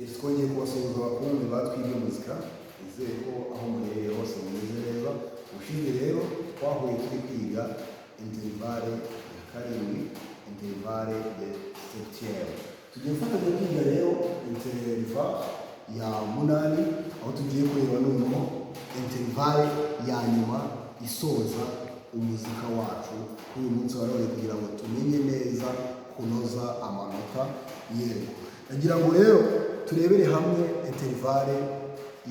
Yes, twongeye kubasuhuza abakunzi ba Twige Muzika. Nizere ko aho muherereye hose mumeze neza. Ubushize rero twahuye turi kwiga intervalle ya karindwi, intervalle de septième. Tugiye gufatanya kwiga rero intervalle ya munani, aho tugiye kureba noneho intervalle ya nyuma isoza umuzika wacu kuri uyu munsi wa none, kugira ngo tumenye neza kunoza amanota. Yego, ndagira ngo rero turebere hamwe intervalle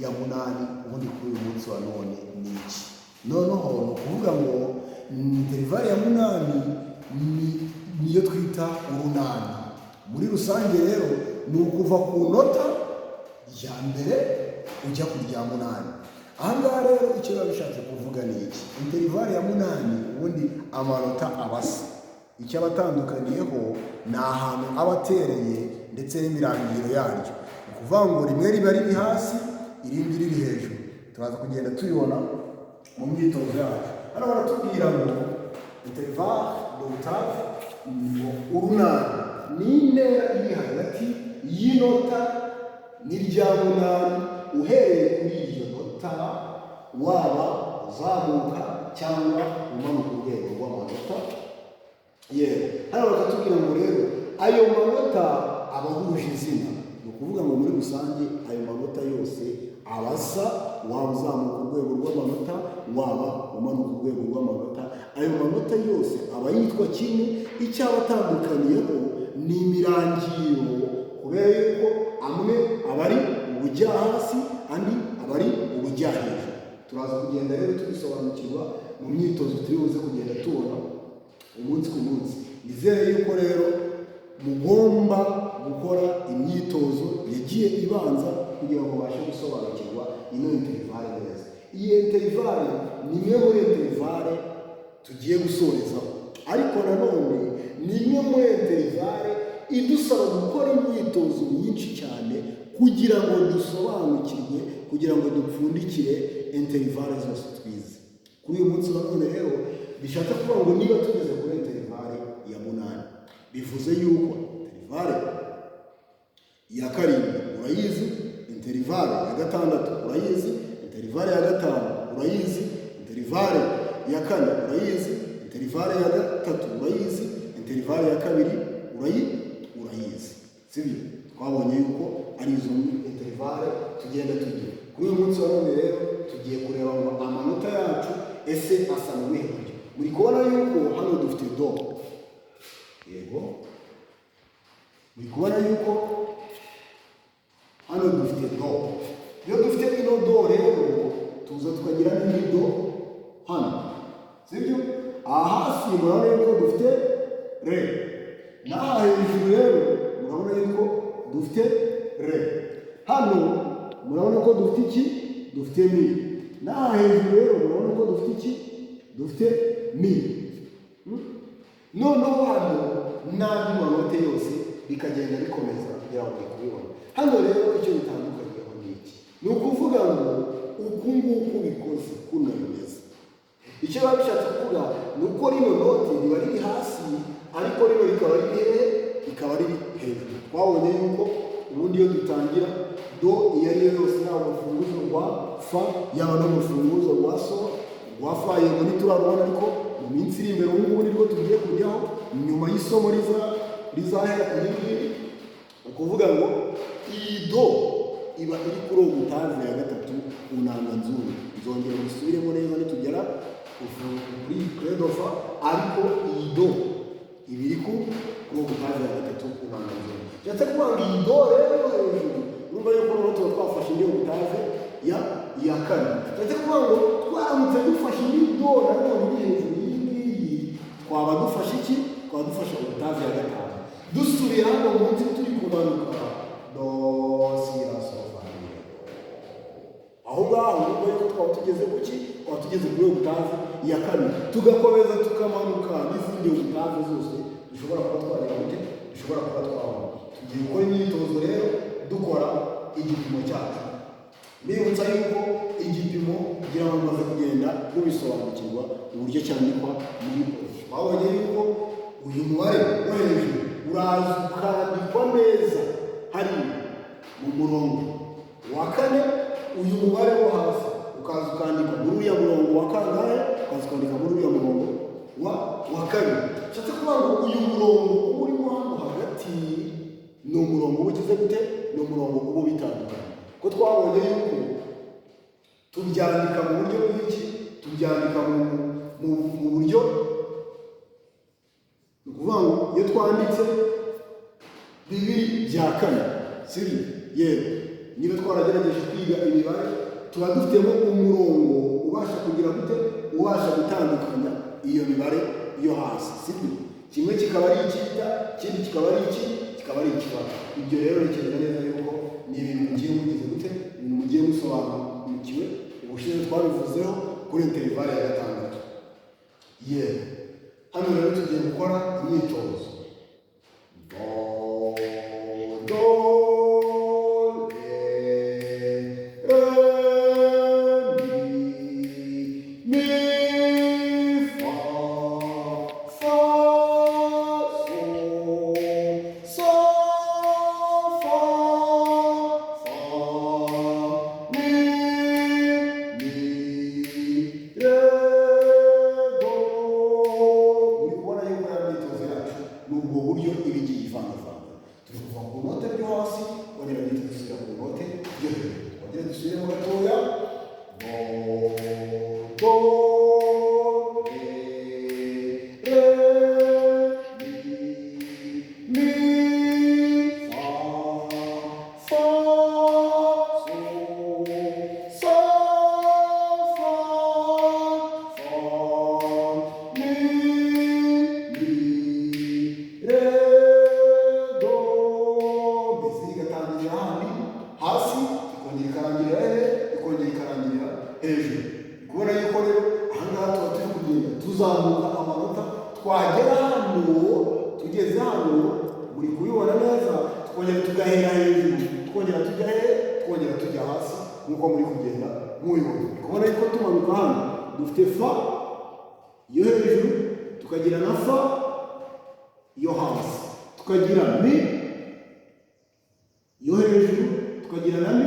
ya munani. Ubundi kuri uyu munsi wa none ni iki? Noneho ni ukuvuga ngo intervalle ya munani ni niyo twita urunani. Muri rusange rero ni ukuva ku nota rya mbere ujya ku rya munani. Aha ngaha rero icyo biba bishatse kuvuga ni iki? Intervalle ya munani ubundi amanota aba asa. Icyo aba atandukaniyeho ni ahantu aba atereye ndetse n'imirangiro yaryo. Ni ukuvuga ngo rimwe riba riri hasi, irindi riri hejuru. Turaza kugenda tubibona mu myitozo yacu. Hano baratubwira ngo intervalle d'octave, ngo urunani, ni intera iri hagati y'inota n'irya munani, uhereye kuri iryo nota waba uzamuka cyangwa umanuka urwego rw'amanota. Yewe, hano bakatubwira ngo rero ayo manota aba ahuje izina. Ni ukuvuga ngo muri rusange ayo manota yose aba asa, waba uzamuka urwego rw'amanota, waba umanuka urwego rw'amanota, ayo manota yose aba yitwa kimwe. Icyo aba atandukaniyeho ni imirangiro, kubera yuko amwe aba ari ubujya hasi, andi aba ari ubujya hejuru. Turaza kugenda rero tubisobanukirwa mu myitozo turi buze kugenda tubona umunsi ku munsi. Nizere yuko rero mugomba gukora imyitozo yagiye ibanza kugira ngo ubashe gusobanukirwa ino intervalle neza. Iyi intervalle ni imwe muri intervalle tugiye gusorezaho, ariko nanone ni imwe muri intervalle idusaba gukora imyitozo myinshi cyane kugira ngo dusobanukirwe, kugira ngo dupfundikire intervalle zose twize kuri uyu munsi wa none. Rero bishatse kuvuga ngo niba tugeze kuri intervalle ya munani, bivuze yuko intervalle ya karindwi urayizi, intervalle ya gatandatu urayizi, intervalle ya gatanu urayizi, intervalle ya kane urayizi, intervalle ya gatatu urayizi, intervalle ya kabiri urayizi, sibyo? Twabonye yuko ari izo intervalle tugenda tugira. Kuri uyu munsi wa none rero tugiye kureba ngo amanota yacu ese asa mu buhe buryo. Muri kubona yuko hano dufite do. Yego, muri kubona yuko hano dufite do. Iyo dufite ino do rero, tuza tukagira n'indi do hano, sibyo? Aha hasi murabona yuko dufite re, n'aha hejuru rero murabona yuko dufite re. Hano murabona ko dufite iki? Dufite mi. N'aha hejuru rero murabona ko dufite iki? Dufite mi. Noneho hano n'andi manote yose bikagenda bikomeza kugira ngo kubibona. Hano rero icyo bitandukaniyeho ni iki? Ni ukuvuga ngo uku nguku bikoze kuno bimeze, icyo biba bishatse kuvuga ni uko rino noti riba riri hasi, ariko rino rikaba riri hehe? Rikaba riri hejuru. Twabonye yuko ubundi iyo dutangira do iyo ari yo yose, yaba urufunguzo rwa fa, yaba no mu rufunguzo rwa so, rwa fa, yego ntiturarubona, ariko mu minsi iri imbere, ubu ngubu nirwo tugiye kujyaho nyuma y'isomo rizahera iri ngiri. Ni ukuvuga ngo iyi do iba iri kuri octave ya gatatu ku nanga nzungu. Nzongera mbisubiremo neza nitugera kuri clé de fa, ariko iyi do iba iri kuri octave ya gatatu ku nanga nzungu. Bishatse kuvuga ngo iyi do rero yo hejuru, urumva yuko noneho tuba twafashe indi octave ya kane. Bishatse kuvuga ngo twaramutse dufashe indi do nanone iri hejuru y'iyi ngiyi, twaba dufashe iki? Twaba dufashe octave ya gatanu. Dusubiye hano munsi, turi kumanuka do, si, la, so, fa, mi, do, aho ngaho urumva yuko twaba tugeze ku ki? Twaba tugeze kuri octave ya kabiri. Tugakomeza tukamanuka n'izindi octave zose dushobora kuba twagera gute, dushobora kuba twabona. Tugiye gukora imyitozo rero, dukora igipimo cyacu. Nibutsa yuko igipimo, kugira ngo mumaze kugenda mubisobanukirwa uburyo cyandikwa muri poroje. Twabonye yuko uyu mubare wo hejuru uraza ukandikwa neza hariya. mu murongo wa kane, uyu mubare wo hasi ukaza ukandika muri uriya murongo wa kangahe? Ukaza ukandika muri uriya murongo wa kabiri. Nshatse kuvuga ngo uyu murongo uba urimo hano hagati ni umurongo uba ugize gute? Ni umurongo uba ubitandukanye, ko twabonye yuko tubyandika mu buryo bw'iki? Tubyandika mu buryo, ni ukuvuga ngo iyo twanditse 2/4, sibyo? Yego, niba twaragerageje kwiga imibare, tuba dufitemo umurongo ubasha kugira gute? Ubasha gutandukanya iyo mibare yo hasi, sibyo? Kimwe kikaba ari icyita, ikindi kikaba ari iki, kikaba ari ikibara. Ibyo rero ntekereza neza yuko ni ibintu mugiye mugize gute, ibintu mugiye musobanukiwe. Ubushize twabivuzeho kuri intervalle ya gatandatu. Yego, hano rero tugiye gukora imyitozo. Do, do, re, re, mi, mi, fa, fa, sol, sol, fa, fa, mi, mi, re, do. Muri kubona yuko ya myitozo yacu ni ubwo buryo iba igiye ivangavanga. Turi kuva ku note ryo hasi, twongera duhita dusubira ku note ryo hejuru. Twongere dusubiremo gatoya. Do, do, re, re, mi, mi, fa, fa, sol, sol, fa, fa, mi, mi, re, do. Mbese igatangirira handi hasi, ikongera ikarangirira hehe? Ikongera ikarangirira hejuru. Kubona yuko rero ahangaha tuba turi kugenda tuzamuka amanota, twagera hano, tugeze hano muri kubibona neza, tukongera tugahera hejuru, twongera tujya hehe? Twongera tujya hasi, nk'uko muri kugenda mubibona. Kubona yuko tumanuka hano dufite fa yo hejuru, tukagira na fa yo hasi, tukagira mi yo hejuru, tukagira na mi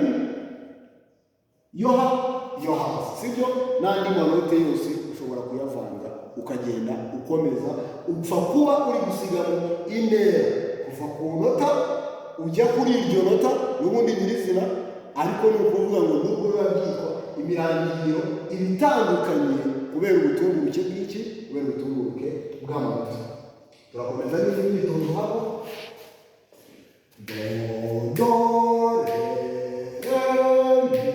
yo hasi, sibyo? N'andi manote yose ushobora kuyavanga ukagenda ukomeza, upfa kuba uri gusigamo intera kuva ku nota ujya kuri iryo nota n'ubundi nyirizina. Ariko ni ukuvuga ngo nubwo biba byitwa imirangiro, iba itandukanye kubera ubutumburuke bw'iki? Kubera ubutumburuke bw'amanota. Turakomeza n'indi myitozo hano. Do, do, re, re, mi,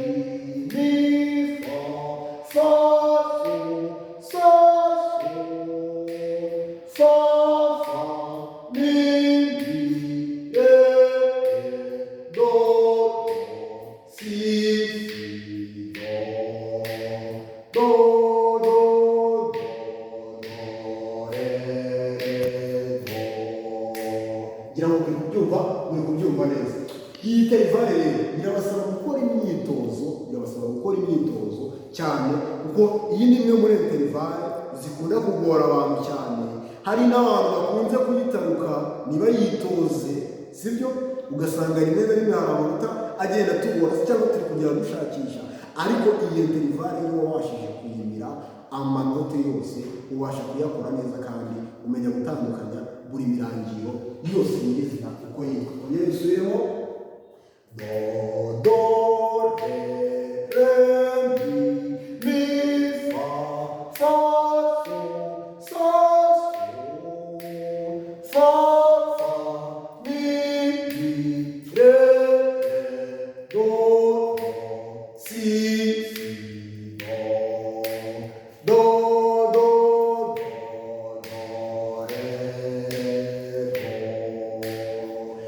mi, fa, fa, sol, sol, sol, fa, fa, mi, mi, re, re, do, do, si, si, do, do, do, do, do, re, re, do. Ngira ngo muri kubyumva neza. Iyi intervalle rero birabasaba gukora imyitozo, birabasaba gukora imyitozo cyane, kuko iyi ni imwe muri intervalle zikunda kugora abantu cyane. Hari n'abantu bakunze kuyitaruka ntibayitoze, sibyo? Ugasanga rimwe na rimwe hari amanota agenda atugora cyangwa turi kugenda dushakisha. Ariko iyi intervalle iyo wabashije kuyimira, amanote yose ubasha kuyakora neza, kandi umenya gutandukanya buri mirangiro yose nyirizina uko yitwa. Ongere dusubiremo. Do, do, re, re, mi, mi, fa, fa, sol, sol, sol, fa, fa, mi, mi, re, re, do, do, si, si, do, do, do, do, do, re, do.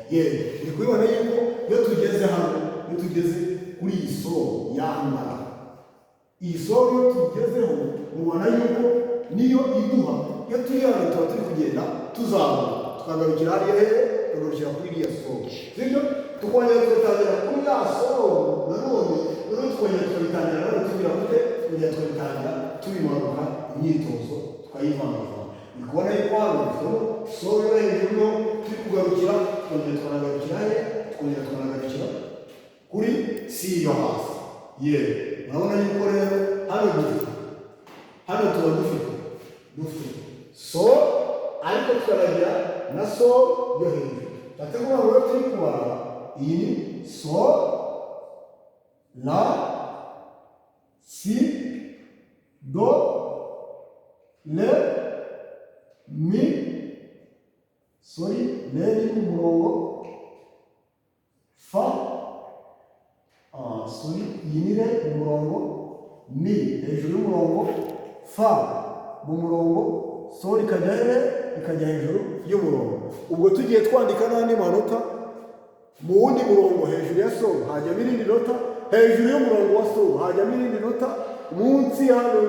Ye, uri kubibona yuko iyo tugeze hano, iyo tugeze kuri iyi sol y'ahangaha, iyi sol iyo tugezeho, mubona yuko niyo iduha. Iyo turi hano tuba turi kugenda tuzamuka, tukagarukira hariya hehe? Tukagarukira kuri iriya sol, sibyo? Tukongera tugatangira kuri ya sol nanone, noneho tukongera tukabitangira nanone tugira gute? Tukongera tukabitangira tubimanuka, imyitozo tukayivangavanga. Uri kubona yuko hano dufitemo sol yo hejuru, no turi kugarukira, tukongera tukanagarukira he? Tukongera tukanagarukira Kuri si yo hasi. Yewe, urabona yuko rero hano dufite, hano tuba dufite sol, ariko tukanagira na sol yo hejuru. Nshatse kuvuga ngo rero turi kubara, iyi ni sol, la, si, do, re, mi, sorry, re ni mu murongo, fa, ah, sorry, iyi ni re mu murongo, mi hejuru y'umurongo, fa mu murongo, sol ikajya hehe? Ikajya hejuru y'umurongo. Ubwo tugiye twandika n'andi manota mu wundi murongo, hejuru ya sol hajyamo irindi nota, hejuru y'umurongo wa sol hajyamo irindi nota, munsi hano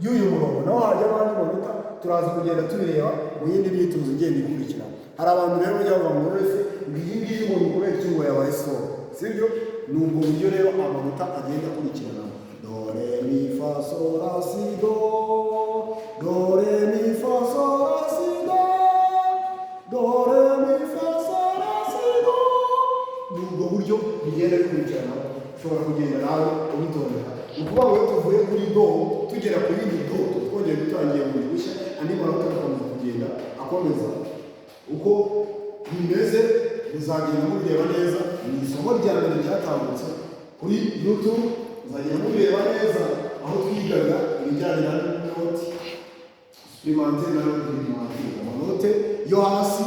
y'uyu murongo naho hajyamo andi manota. Turaza kugenda tubireba mu yindi myitozo igenda ikurikira. Hari abantu rero bajya bavuga ngo wese ngo iyi ngiyi ngo ni ukubera iki ngo yabaye sol? Sibyo? Ni ubwo buryo rero amanota agenda akurikirana: do, re, mi, fa, sol, la, si, do, do, re, mi, fa, sol, la, si, do, do, re, mi, fa, sol, la, si, do. Ni ubwo buryo bigenda bikurikirana. Ushobora kugenda nawe ubitondeka. Ni ukuvuga ngo iyo tuvuye kuri do tugera ku yindi do, twongeye dutangiye bundi bushya, andi manota agakomeza kugenda akomeza. Uko bimeze muzagenda mubireba neza. Ni isomo rya mbere ryatambutse kuri YouTube, muzagenda mubireba neza aho twigaga ibijyanye na note supplémentaire na note rudimentaire, amanote yo hasi,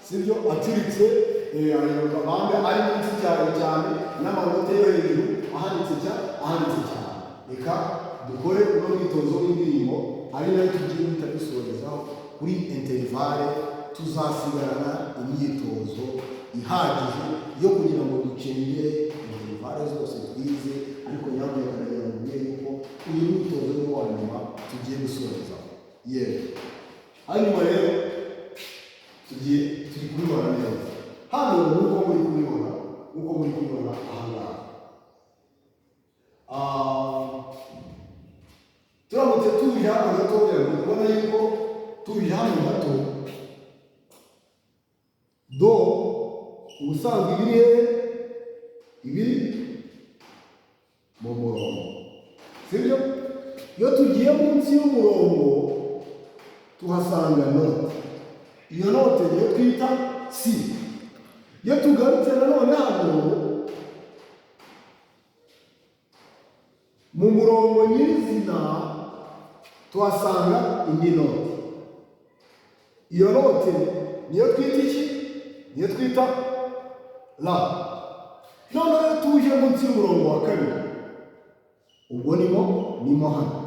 sibyo, acuritse, ayo bande ari munsi cyane cyane, n'amanote yo hejuru ahanitse cyane. Reka dukore uno mwitozo w'indirimbo, ari nayo tugiye guhita dusorezaho kuri intervalle. Tuzasigarana imyitozo ihagije yo kugira ngo ducengere intervalle zose twize, ariko nyamuneka ndagira ngo mbwire yuko uyu mwitozo ni wo wa nyuma tugiye gusorezaho. Yewe, hanyuma rero tugiye, turi kubibona neza hano nk'uko muri kubibona aha ngaha. Turamutse tuje hano gatoya, muri kubona yuko tuje hano gato, do ubusanzwe ibiri hehe? Ibiri mu murongo, sibyo? Iyo tugiye munsi y'umurongo tuhasanga note. Iyo note niyo twita si. Iyo tugarutse nanone hano mu murongo nyirizina, tuhasanga indi note. Iyo note niyo twita iki? Niyo twita la. Noneho iyo tuje munsi y'umurongo wa kabiri, ubwo nimo hano,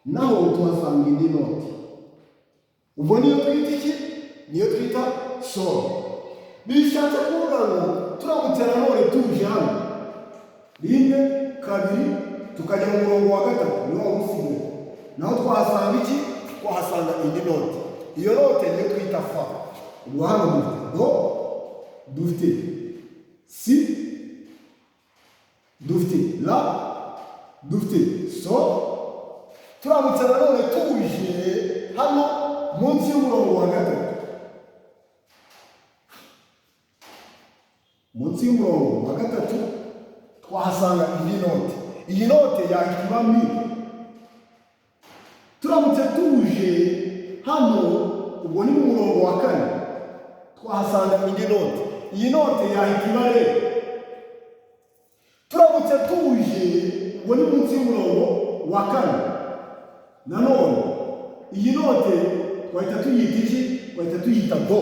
naho tuhasanga indi note. Ubwo niyo twita iki? Niyo twita sol. Bishatse kuvuga ngo turamutse nanone tuje hano rimwe, kabiri, tukajya mu murongo wa gatatu, niwo waba usigaye, naho twahasanga iki? Twahasanga indi note. Iyo note niyo twita fa. Ubwo hano dufite do, dufite si, dufite la, dufite sol. Turamutse nanone tuje hano munsi y'umurongo wa gatatu, munsi y'umurongo wa gatatu twahasanga indi note. Iyi note yahita iba mi. Turamutse tuje hano, ubwo ni mu murongo wa kane, twahasanga indi note. Iyi note yahita iba re. Turamutse tuje, ubwo ni munsi y'umurongo wa kane nanone, iyi note twahita tuyita iki? Twahita tuyita do,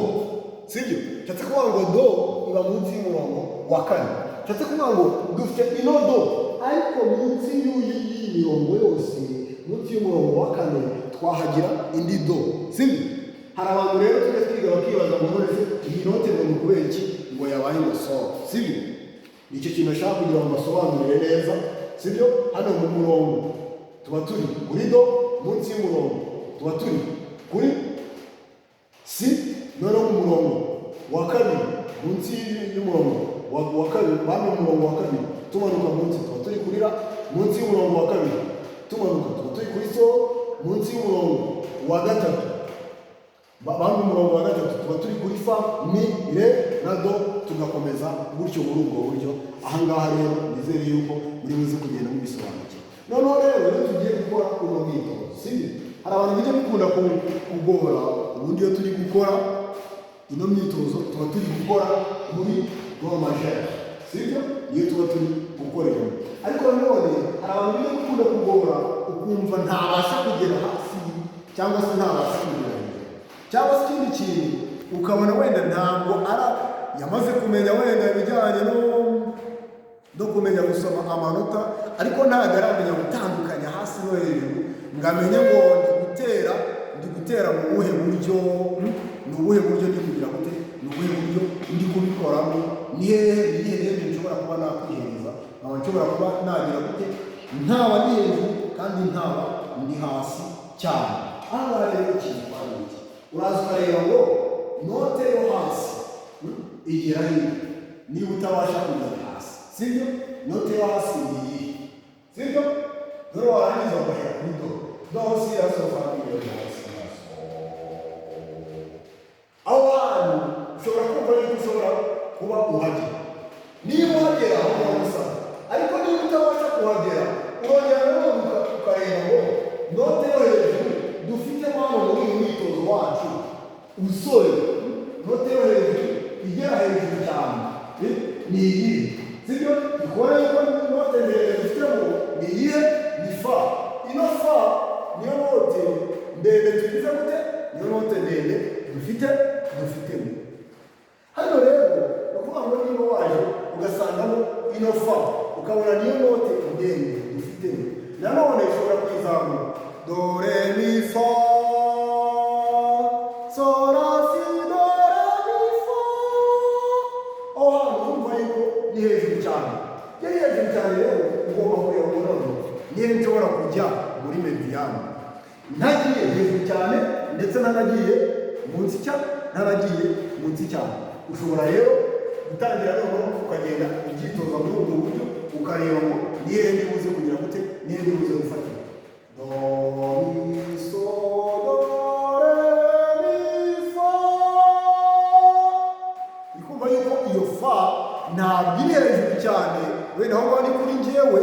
sibyo? Nshatse kuvuga ngo do iba munsi y'umurongo wa kane. Nshatse kuvuga ngo dufite ino do, ariko munsi y'iyi mirongo yose, munsi y'umurongo wa kane, twahagira indi do, sibyo? Hari abantu rero tujya twiga bakibaza ngo none se iyi note ngo ni ukubera iki ngo yabaye ngo sol? Sibyo? Nicyo kintu ashaka kugira ngo basobanurire neza, sibyo? Hano mu murongo tuba turi kuri do, munsi y'umurongo tuba turi kuri si, noneho mu murongo wa kabiri, munsi y'umurongo wa kabiri, hano mu murongo wa kabiri tumanuka munsi tuba turi kuri la, munsi y'umurongo wa kabiri tumanuka tuba turi kuri sol, munsi y'umurongo wa gatatu, bamwe umurongo wa gatatu tuba turi kuri fa, mi, re na do. Tugakomeza gutyo muri ubwo buryo. Ahangaha rero nizere yuko muri buze kugenda mubisobanukirwa. Noneho rero iyo tugiye gukora uno mwitozo, sibyo? Hari abantu bijya bikunda kugora. Ubundi iyo turi gukora ino myitozo, tuba turi gukora muri do majeur, sibyo? Niyo tuba turi gukorera. Ariko nanone hari abantu bijya bikunda kugora, ukumva ntabasha kugera hasi cyangwa se ntabasha kugera hejuru, cyangwa se ikindi kintu ukabona wenda ntabwo ara yamaze kumenya wenda ibijyanye no kumenya gusoma amanota, ariko ntabwo aramenya gutandukanya hasi no hejuru, ngo amenye ngo ndi gutera mu buhe buryo, Ni ubuhe buryo ndi kugira gute? Ni ubuhe buryo ndi kubikoramo? Ni hehe, ni iyihe range nshobora kuba nakwihereza, nkaba nshobora kuba nagira gute, ntaba ndi hejuru kandi ntaba ndi hasi cyane? Aha ngaha rero ikintu twari iki, uraza ukareba ngo note yo hasi igera hehe niba utabasha kugera hasi, sibyo? Note yo hasi ni iyihe, sibyo? Dore warangiza ugahera kuri do, do, si, la, so, fa, mi, re, la, si, la, so. Aho hantu ushobora kumva yuko ushobora kuba uhagera. Niba uhagera, aho ngaho gusa. Ariko niba utabasha kuhagera, urongera nanone ukareba ngo note yo hejuru dufitemo hano muri uyu mwitozo wacu usore, note yo hejuru igera hejuru cyane ni iyihe, sibyo? Ndikubona yuko note ndende dufitemo ni iyihe? Ni fa. Ino fa niyo note ndende tugize gute? Niyo note ndende dufitemo hano. Rero ni ukuvuga ngo niba waje ugasangamo ino fa, ukabona niyo note ndende dufitemo, nanone ushobora kuyizamura: do, re, mi, fa, sol, la, si, do, re, mi, fa. Aho hantu urumva yuko ni hejuru cyane. Iyo ari hejuru cyane rero, ugomba kureba ngo none niyo nshobora kujya muri médiane ntagiye hejuru cyane, ndetse ntanagiye munsi cyane, ntanagiye munsi cyane. Ushobora rero gutangira noneho ukagenda ubyitoza muri ubwo buryo, ukareba ngo niyo ndi buze kugira gute, niyo ndi buze gufatira: do, mi, so, do, re, mi, fa. Uri kumva yuko iyo fa ntabwo iri hejuru cyane, wenda aho ngaho ni kuri njyewe,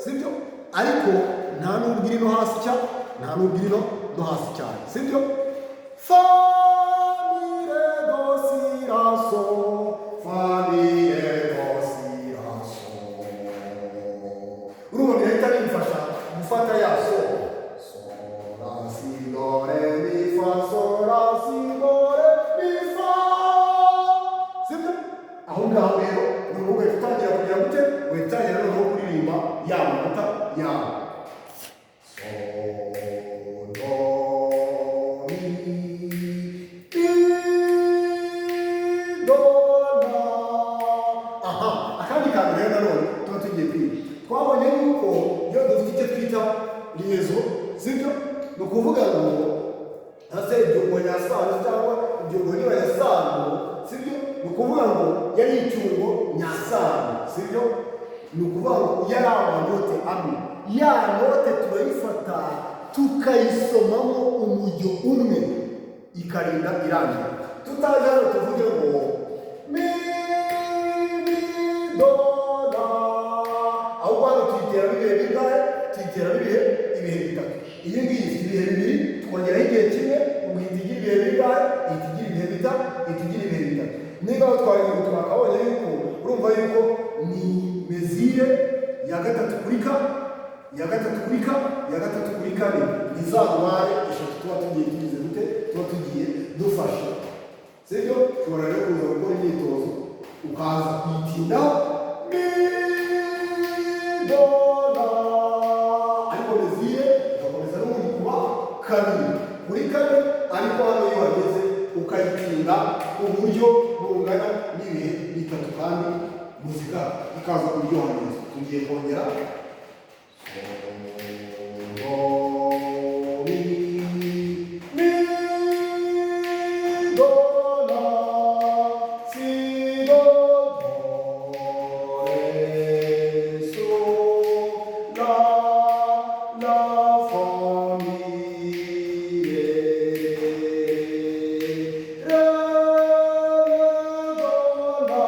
sibyo? Ariko nta nubwo iri no hasi cyane, nta nubwo iri no hasi cyane, sibyo? Fa, mi, re, do, si, la, so, fa, mi, re, do, si, la, so. Urumva birahita bimfasha gufata ya so: so, la, si, do, re, mi, fa, so, la, si, do, re, mi, fa, sibyo? Aho ngaho rero ni ugahita utangira kugira gute? Ugahita utangira noneho kuririmba ya manota yawe: so, do, mi, mi, do, la. Aha, akandi kantu rero nanone tuba tugiye kwiga, twabonye yuko iyo dufite icyo twita liaison, sibyo? Ni ukuvuga ngo ese ibyungo nyasano cyangwa ibyungo nyasano, sibyo? Ni ukuvuga ngo yari icyungo nyasano, sibyo? Ni ukuvuga ngo yari amanote amwe, ya note turayifata tukayisomamo umujyo umwe, ikarinda irangira. Tutaje hano tuvuge ngo mi, mi, do, la, ahubwo hano tuyiteramo ibihe bingahe? Tuyiteramo ibihe bitatu. Iyi ngiyi ifite ibihe bibiri, twongeraho igihe kimwe, ubwo ihita igira ibihe bingahe? Ihita igira ibihe bitatu, ihita igira ibihe bitatu. Niba twakabonye yuko urumva yuko ni mesure ya gatatu kuri ka, ya gatatu kuri ka, ya gatatu kuri kane, ni za mubare eshatu tuba tugiye tugize gute? Tuba tugiye dufashe, sibyo? Ushobora rero kuza gukora imyitozo, ukaza kuyitindaho: mi, do, la, ariko mesure ugakomeza n'ubundi kuba kabiri kuri kane, ariko hano iyo wageze ukayitinda uburyo bungana n'ibihe bitatu, kandi muzika ikaza kuryoha neza. Tugiye kongera: so, do, mi, mi, do, la, si, do, do, re, so, la, la, fa, mi, re, re, do, la.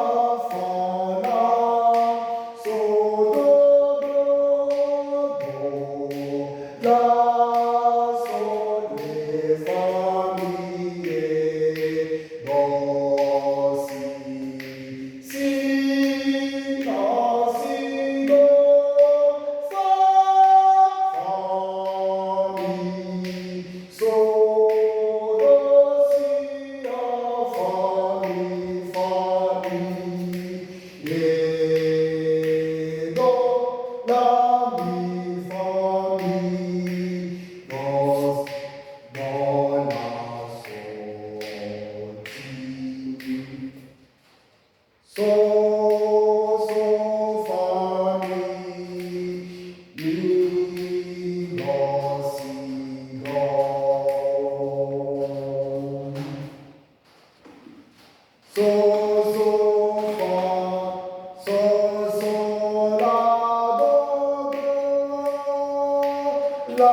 La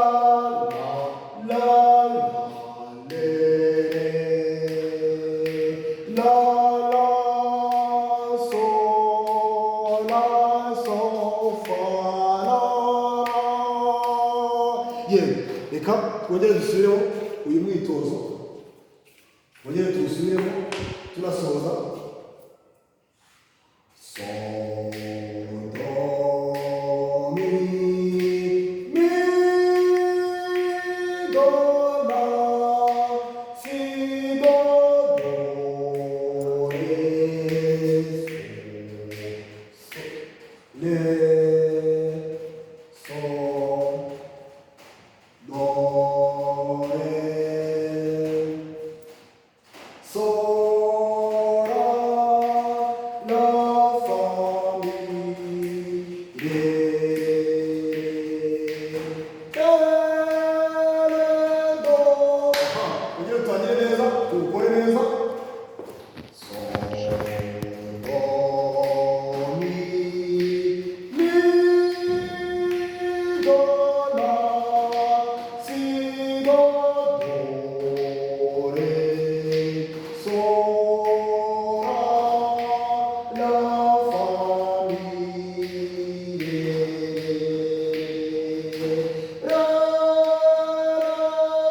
la la la le re la la sol la sol fa la la. Yewe, reka twongere dusubiremo uyu mwitozo, twongere tuwusubiremo tunasoza. Sol, do, mi, mi, do, la, si, do, do, re, sol, sol, re, sol, do, re, sol, la, la, fa, mi, re, re, do. Aha, kugira tutangire neza, tuwukore neza. Sol, do, mi, mi, do, la, si, do, do, re, sol, la, la, fa, mi, re, re,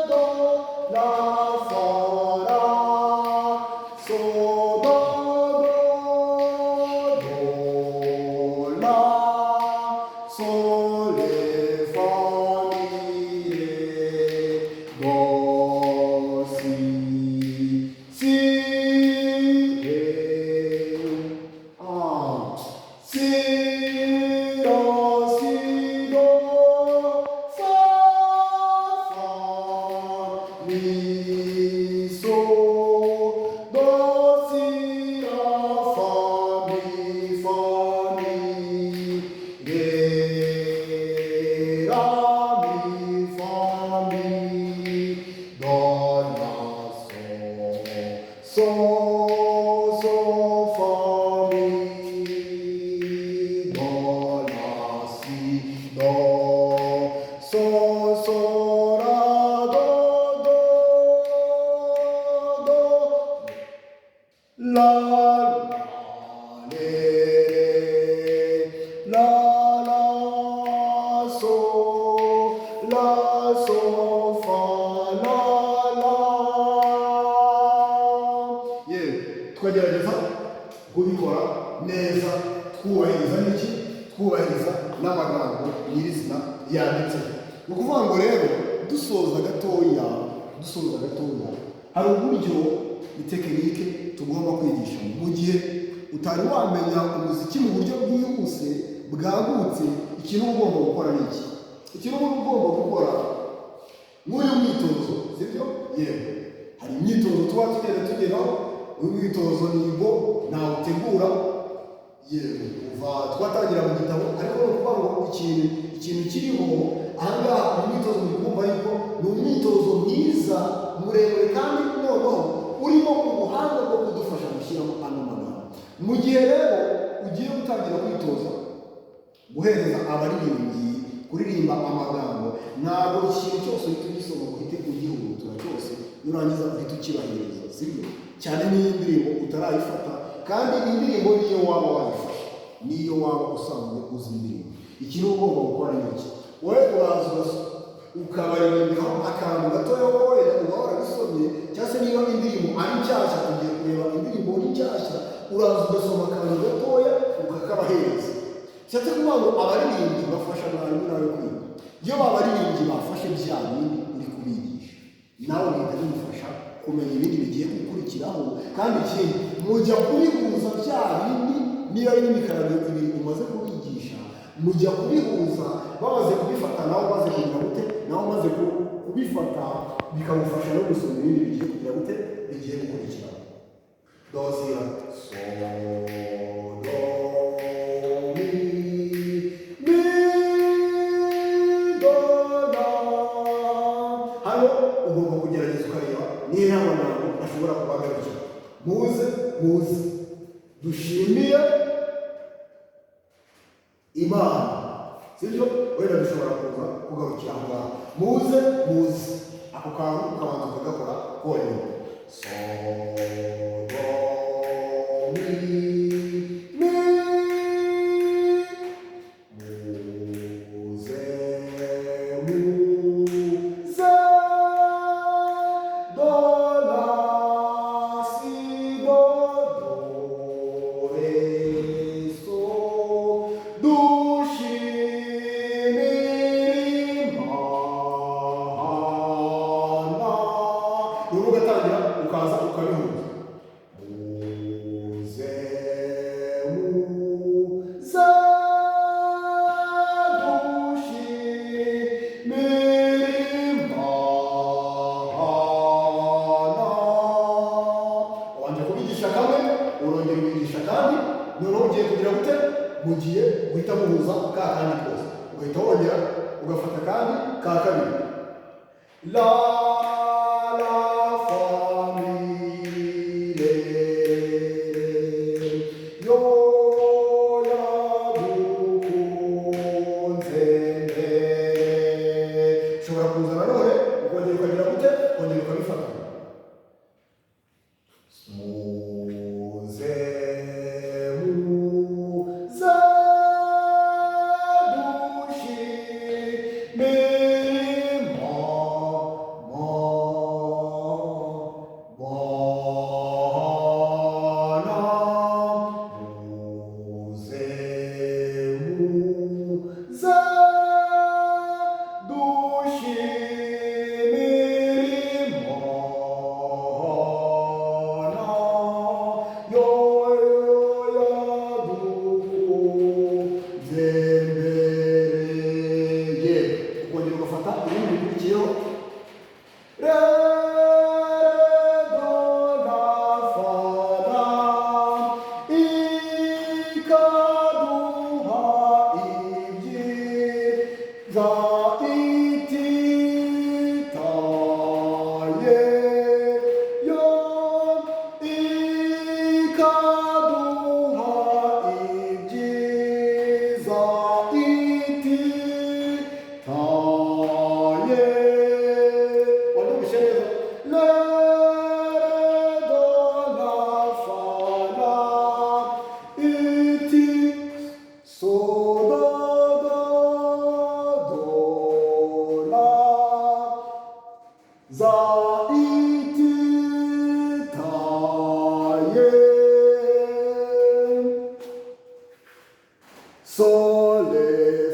do, la, fa, la, sol, do, do, do, la, sol, re, fa, mi, re, do, si, si, re, ah, si, do, si, do, fa, fa, mi, sol, do, si, la, fa, mi, fa, mi, re, la, mi, fa, mi, do, la, sol, sol, sol, fa, mi, do, la, si, do, sol, sol, la, do, do, do, la, la, re, re, la, la, sol, la, sol, fa, la, la. Yewe, tukagerageza kubikora neza, twubahiriza n'iki? Twubahiriza n'amagambo nyirizina yanditse. Ni ukuvuga ngo rero dusoza gatoya, hari uburyo itekinike tugomba kwigisha mu gihe utari wamenya umuziki mu buryo bwihuse, bwagutse. Ikintu uba ugomba gukora ni iki? Ikintu uba ugomba gukora nk'uyu mwitozo, sibyo? Yewe, hari imyitozo tuba tugenda tugeraho. Uyu mwitozo nigo ntawutegura, yewe, kuva twatangira mu gitabo, ariko ni ukuvuga ngo ikintu kiriho ahangaha, uyu mwitozo muri kumva yuko ni umwitozo mwiza, muremure, kandi noneho urimo ubuhanga bwo kudufasha gushyiramo ano magambo. Mu gihe rero ugiye gutangira kwitoza guhereza abaririmbyi kuririmba amagambo, ntabwo ikintu cyose uhita ugisoma ngo uhite ugihutura cyose, nurangiza uhite ukibahereza, sibyo? Cyane n'iyo ndirimbo utarayifata, kandi indirimbo niyo waba wayifashe, niyo waba usanzwe uzi indirimbo, ikintu uba ugomba gukora ni iki? Wowe uraza ukabaririmbiraho akantu gatoya, wowe uba warabisomye, cyangwa se niba indirimbo ari nshyashya, tugiye kureba indirimbo ni nshyashya, uraza ugasoma akantu gatoya ukakabahereza. Bishatse kuvuga ngo abaririmbyi bafasha mwarimu nawe kwiga. Iyo abaririmbyi bafashe bya bindi uri kubigisha, nawe bihita bimufasha kumenya ibindi bigiye gukurikiraho. Kandi ikindi, mujya kubihuza bya bindi, niba ari n'imikarago ibiri umaze kubigisha, mujya kubihuza bamaze kubifata, nawe umaze kugira gute? Nawe umaze kubifata, bikagufasha no gusoma ibindi bigiye kugira gute? Bigiye gukurikiraho. Do, si, la, sol, do, mi, mi, do, la. Hano ugomba kugerageza ukareba niba amagambo ashobora kuba agarukira. Muze, muze dushimiye Imana. Sibyo? Wenda dushobora kuza kugarukira aho ngaho. Muze muze ako kantu ukabanza ukagakora konyine. So, do, mi, mi, muze, muze, do, la, si, do, do, re, so, dushimire Imana. Noneho ugatangira ukaza ukabihuza. Muze, muze, dushimire Imana. Wabanje kubigisha kamwe, urongera ubigisha kandi, noneho ugiye kugira gute? Mugiye guhita muhuza ka kandi kose, ugahita wongera ugafata kandi ka kabiri. La, la, fa, mi, re, yo, yadukunze mbere. Ushobora kuza nanone ukongera ukagira gute? Ukongera ukabifatanya. Muze, muze, dushimire Imana. Bana. Muze, muze, dushimire Imana, yo yadukunze mbere. Ye, ukongera ugafata ibindi bikurikiyeho. Re, do, la, fa, la, ikaduha ibyiza ititaye, yo ikaduha ibyiza ititaye. Wandumvishe neza? Le, do, la, fa, la, iti, so, do, do, do, la, za, ititaye. Sol,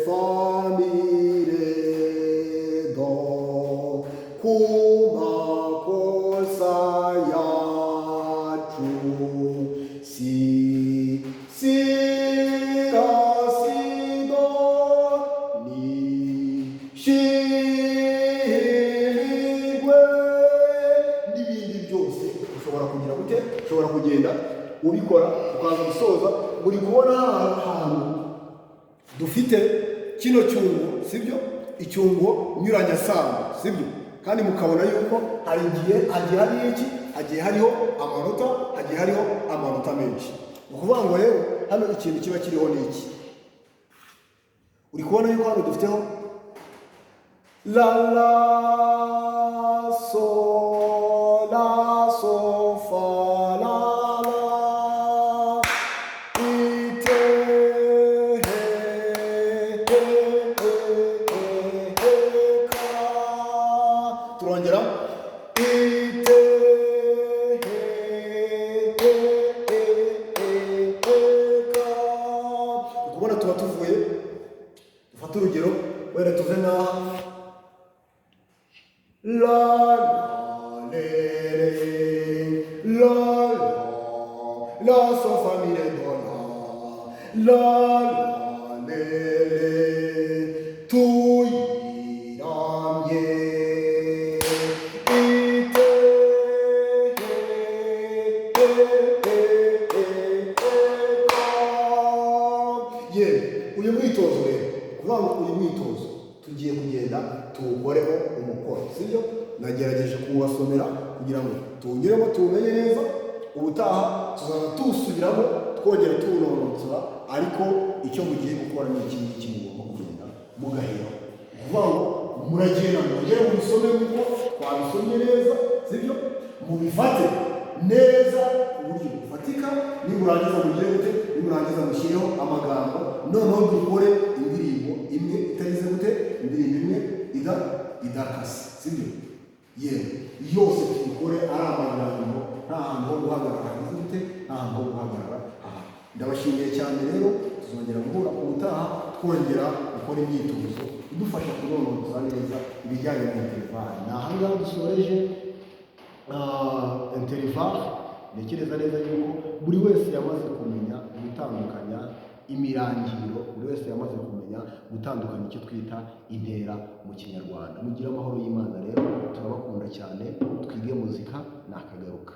fa, mi, re, do, ku makosa yacu, si, si, la, si, do, ni, shimirwe. N'ibindi byose ushobora kugira gute? Ushobora kugenda ubikora ukaza gusoza. Muri kubona ahantu dufite kino cyungo, sibyo? Icyungo nyuranyasano, sibyo? Kandi mukabona yuko hari igihe hagiye hariho iki, hagiye hariho amanota, hagiye hariho amanota menshi. Ni ukuvuga ngo rero hano ikintu kiba kiriho ni iki? Uri kubona yuko hano dufiteho la, la, so, la, so, fa, la, la, ite, he, he, he, he, he, ka. Turongera ite, he, he, he, he, he, ka. Uri kubona tuba tuvuye, dufate urugero, wenda tuve nk'aha: la, la, le, re, la, la, la, so, fa, mi, re, do, la, la, la, le, re, tuyiramye ite, he, he, he, he, he, ka. Ye, uyu mwitozo rero, kuvuga ngo uyu mwitozo tugiye kugenda tuwukoreho umukoro, sibyo? Nagerageje kuwubasomera kugira ngo tuwunyuremo, tuwumenye neza. Ubutaha tuzaza tuwusubiramo, twongera tuwunonosora, ariko icyo mugiye gukora ni iki ngiki mugomba kugenda Mugahera ukuvuga ngo muragenda mwongere mubisome kuko twabisomye neza, sibyo? Mubifate neza ku buryo bufatika. Nimurangiza mugire gute? Nimurangiza mushyireho amagambo, noneho dukore indirimbo imwe itagize gute? Indirimbo imwe idakase, sibyo? Yewe, yose tuyikore ari amagambo, nta hantu ho guhagarara hagize gute? Nta hantu ho guhagarara hahari. Ndabashimiye cyane rero. Tuzongera guhura ubutaha, twongera gukora imyitozo idufasha kunonosora neza ibijyanye na intervalle. Ni ahangaha dusoreje intervalle. Ntekereza neza yuko buri wese yamaze kumenya gutandukanya imirangiro, buri wese yamaze kumenya gutandukanya icyo twita intera mu Kinyarwanda. Mugire amahoro y'Imana rero, turabakunda cyane. Twige muzika, nakagaruka.